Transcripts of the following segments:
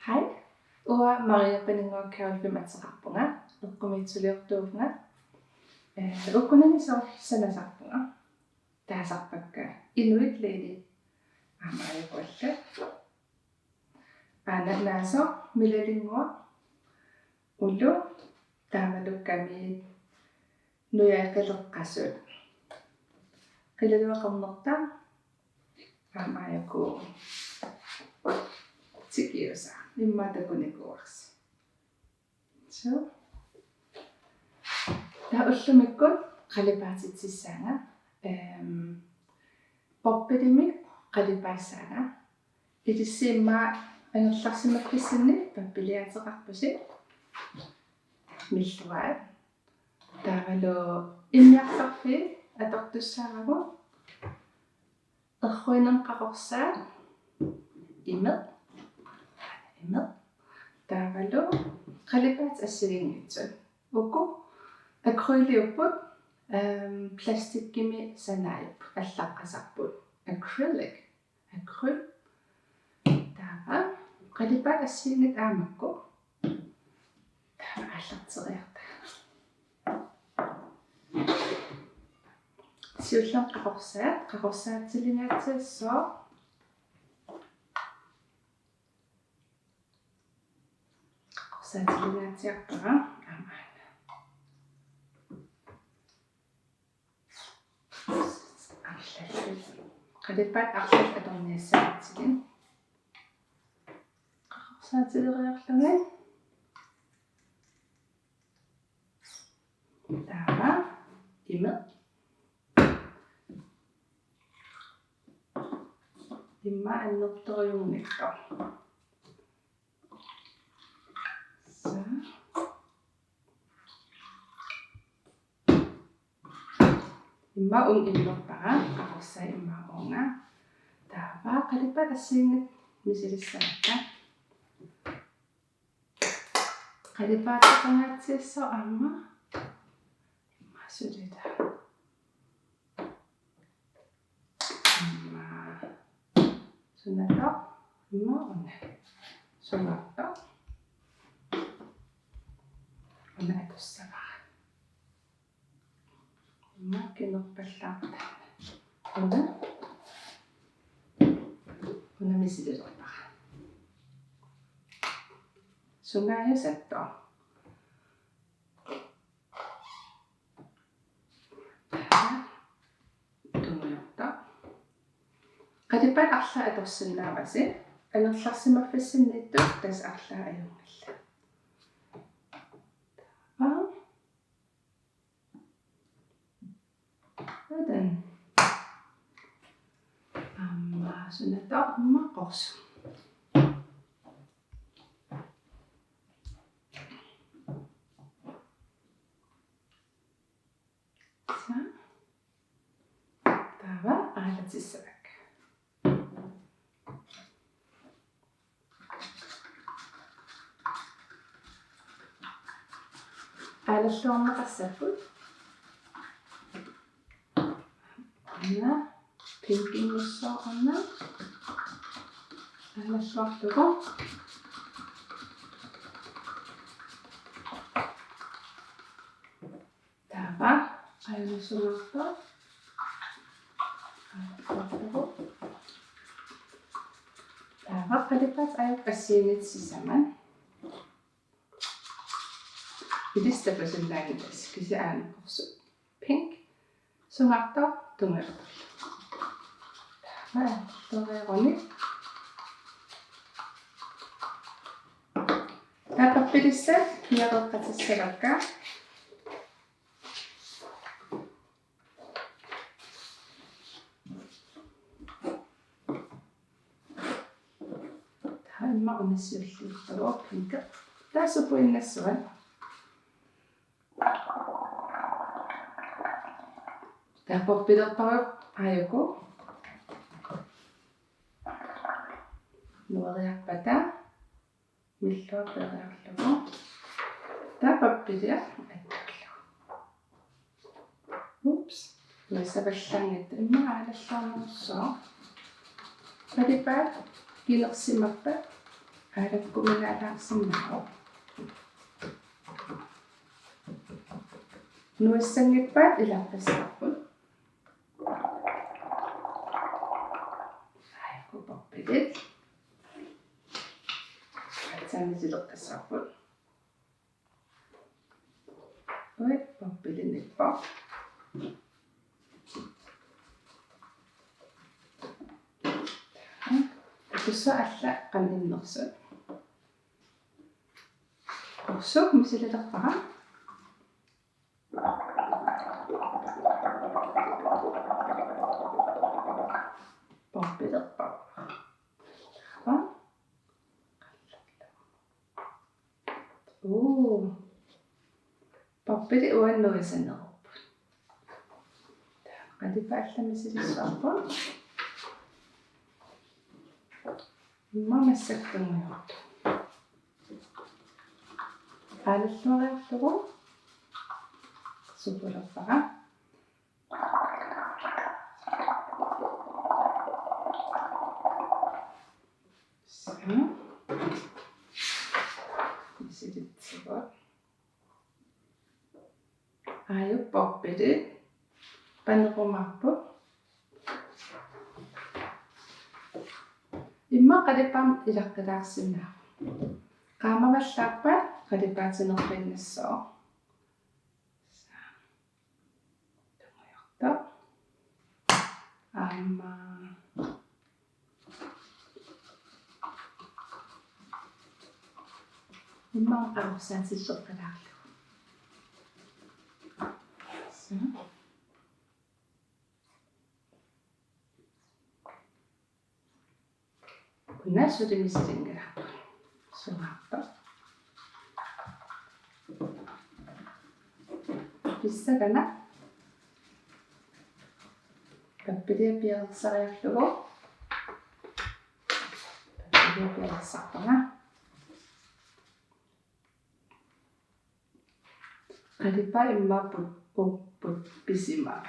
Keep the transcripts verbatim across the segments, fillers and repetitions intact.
Hej, uanga Maria Paninnguaq Carol Fim ateqarpunga, eqqumiitsuliortuuvunga. Eh, ukkunani soorlu sanasarpunga. Taasarpakka Inuit Lady aamma aajuku allat. Aana naasoq Milalinnguaq, ulu, taavalu kamiit nujaakaleqqasut. Qilaluaqarnerta aamma aajuku tikiusaa immaqa takunikuuarsi. So. Taava ullumikkut qalipaatitsissaanga. Ehm, poppelimik qalipaassaanga. Ilissi immaqa angerlarsimaffissinni pappiliaateqarpusi. Milluaat. Taavalu immiarsarfiit atortussaavagut. Erruinermut qaqorsaat, imeq, imeq, taavalu qalipaatit assigiinngitsut. Uku akryliupput, ehm, plastikkimi sanaajupput, allaqqasarput. Acrylic, acryl. Taava qalipaatit assigiinngitsut aamma uku. Taava aallarteriarta. Siullermik qaqorsaat, qaqorsaatilinngaatsiassaaq. Qaqorsaatilinngatsiarpara aamma. Arlallit. Qalipaatit arlallit atorniassagatsigu. Qaqorsaatileriarlugit. Taava imeq. Immaqa annertoorujunngitsoq. So. Immaqa uunga immerpara, qaqorsaat immaqa uunga. Taava qalipaatit assigiinngitsut misilissavakka. Qalipaateqangaatsiassaaq aamma. Immaqa sulitaa. Immaqa sunatoq, immaqa una. Sungaartoq. Una atussavara. Immaqa kinerpallaarta. Una. Una misililerpara. Sungaajusattoq. Tungujortoq. Qalipaatit arlallit atorsinnaavasi, angerlarsimaffissinniittut tassa arlaat ajunngillat. Taava. Sådan. Aamma sunatoq aamma qorsuk. Sa. Taava aalatissavakka. Aalalluarneqassapput. Una, pinkinngussaaq una. Aalalluarlugu. Taava, aajuna sungaartoq. Taava, qalipaatit aajukka assigiinngitsut sisamat. Ilissi tapasinnaanngilasi, kisianni aana qorsuk. Pink. Sungaartoq tungujortoq. Taava, tungujoruni. Taava pappilissat niaqeqqatissavakka. Taava immaqa una siulliuttaavoq pinki. Taava supuinnassuat. Taava poppilerparujoq aajuku. Nueriarpata. Milluaq peeriarlugu. Taava pappiliaq attuullugu. Ups. Nuissavallaanngitsoq immaqa aalalluarnerussaaq. Qalipaatit kinersimappat. Aalakkuminaalaarsinnaavoq. Nuissanngippat ilaqqissaarput. Aajuku poppilit. Aatsaat misileqqissaarput. Ui, poppilinippoq. Takussa alla qaninnersut. Ussuk misililerpara. Poppilerpara. Uu. Poppilit uannut nuisanerupput. Qalipaat allat misilissavarput. Immaqa massakkut tungujortoq. Aalalluariarlugu supulerpara. Suu. Misilitsivoq. Aajuku poppilit panerumaarput. Immaqa qalipaamik ilaqqilaarsinnaavoq. Qaamavallaarpat qalipaatinerpiinnassooq. Tungujortoq. Aamma. Immaqa arsaatisseqqalaarlugu. Suu. Una suli misilinngilarput. Sungaartoq. Pissakana. Pappilia piareersariarlugu. Pappilia piareersarpara. Qalipaat immaqa upput pisimavoq.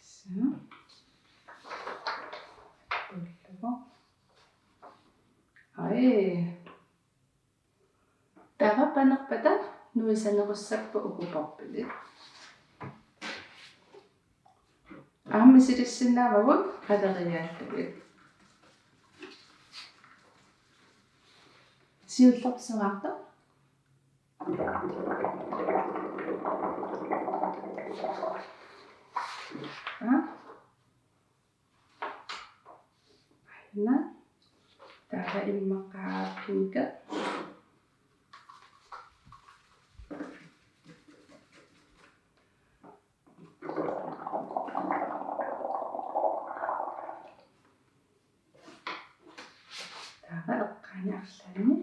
Suu. Ai. Taava panerpata nuisanerussapput uku poppilit. Aamma misilissinnaavagut qaleriaallugit. Siullerpaaq sungaartoq. Aa? Aajuna. Taava immaqa pinki. Taava eqqaani arlaanni.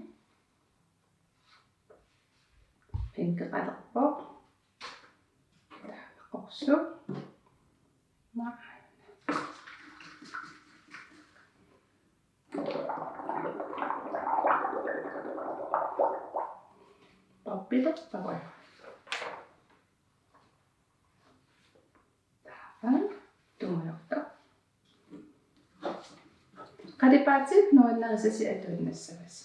Pinkeqalerpoq. Taava qorsuk. Maa. Poppilerpara. Taava tungujortoq. Qalipaatit nuannarisasi atuinnassavasi.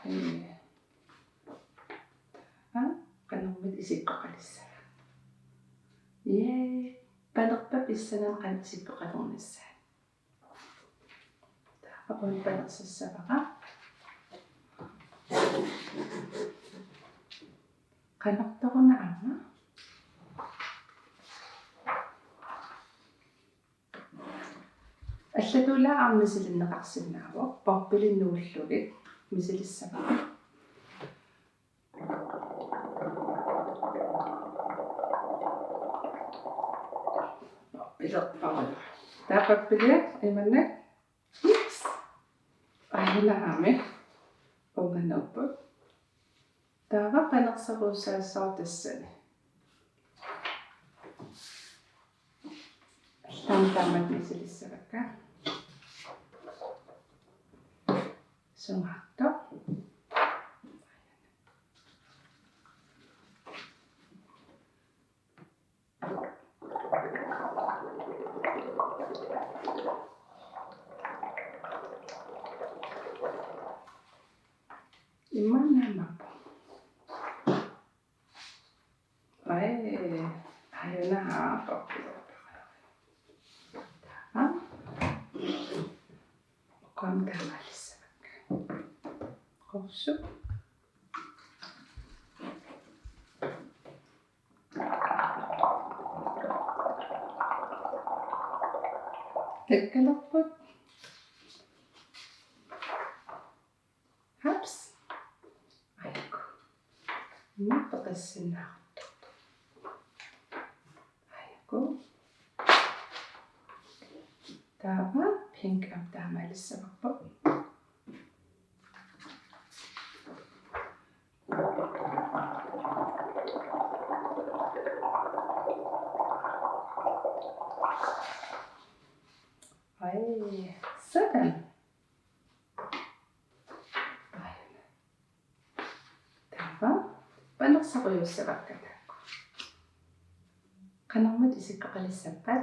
Ee. Aa, qanormita isikkoqalissava. Ee, panerpat pissanganaq qanoq isikkoqalernissaa. Taava una panersassavara. Qanortoruna aamma. Allatut aamma misilinneqarsinnaavoq, poppilit nuullugit misilissavara. Poppilerpara. Taava poppilia imannak. Ups. Aajuna aamma unganuupput. Taava panersarusaassaaq tassani. Allanik taamatut misilissavakka. Sungaartoq. Immaqa naamappoq. Ai, aajuna. Aa. Uku aamma taamaalissavakka. Qorsuk. Takkalerput. Haps. Aajuku. Immaqa peqassinnaaruttorpoq. Aajuku. Taava pink aamma taamaalissavarput. Ai, sådan. Ai. Taava panersarujussavakka taakku. Qanormita isikkoqalissappat?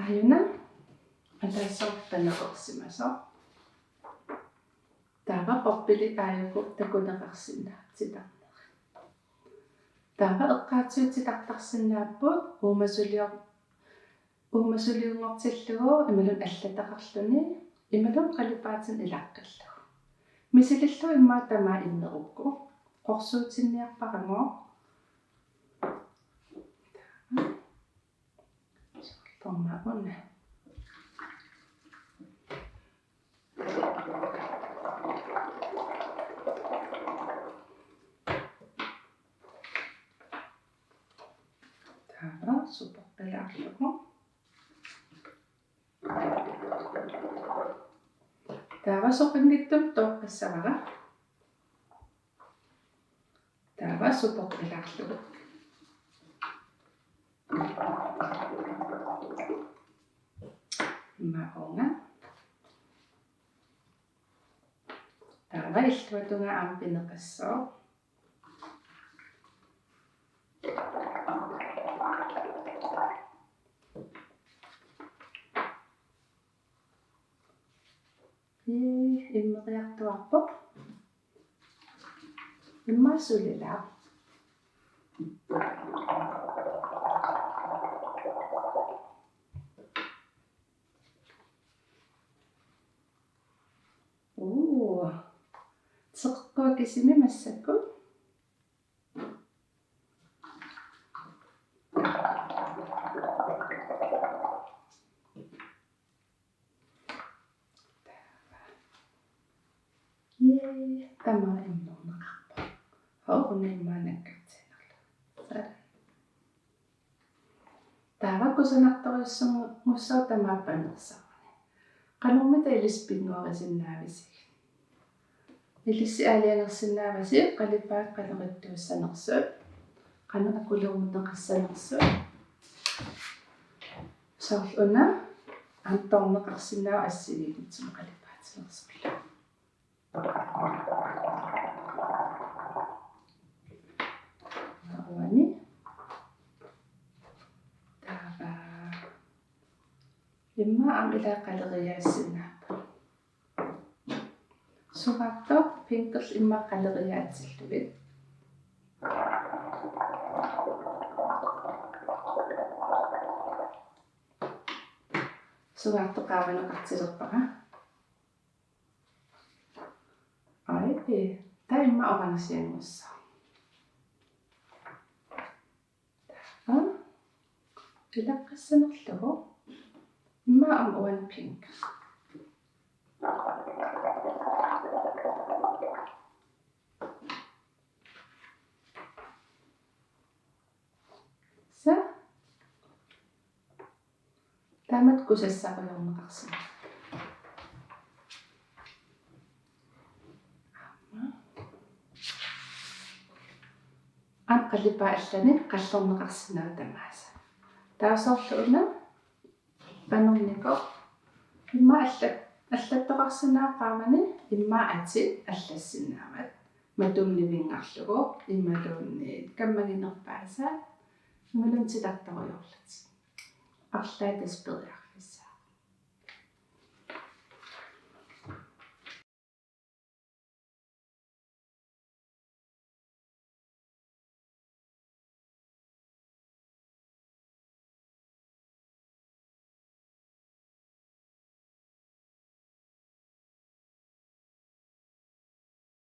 Aajuna ataaseq paneqarsimasoq. Taava porpili aajuku takuneqarsinnaapput titarnerit. Taava eqqaatsigut titartarsinnaapput uumasulior-, uumasuliunngortillugu imaluunniit allataqarluni imaluunniit qalipaatinik ilaqqillugu. Misilillugu immaqa tamaat innerukku. Qorsuutinniarpara. Soorlu una. Taava supoqqilaarlugu. Taava soqanngitsumik tooqqissavara. Taava supoqqilaarlugu. Immaqa uunga. Taava illuatungaa aamma pineqassaaq. Ii, immeriartuaarpoq. Immaqa sulilaaq. Uu. Teqeqquaq kisimi massakkut. Yay, tamaat innerneqarpoq. Hov, una immaqa nakkartiinnarlugu. Sådan. Taava kusanartorujussuanngussaaq tamaat panersaruni. Qanormita ilissi pinnguarisinnaavisi? Ilissi aalajangersinnaavasi qalipaat qanoq ittuussanersut, qanoq akuleruneqassanersut. Soorlu una aamma torneqarsinnaavoq assigiinngitsumik qalipaatilersorlugu. Uani. Taava. Immaqa aamma ilaa qaleriaassinnaapput. Sungaartoq pinkerlu immaqa qaleriaatsillugit. Sungaartoq qaavaneqartilerpara. Ai, taava immaqa orangenngussaaq. Taava ilaqqissanerlugu immaqa aamma uani pink. Sa. Taamatut kusassarujorneqarsinnaavoq. Aamma. Aamma qalipaat allanik qallerneqarsinnaavoq tamaasa. Taasorluuna panernikoq immaqa allat-, allattoqarsinnaavoq qaamani, immaqa atit allassinnaavat. Matummivinngarlugu imaluunniit kammaginerpaasat imaluunniit titartorujoorlutik. Arlaat tassa periarfissaq.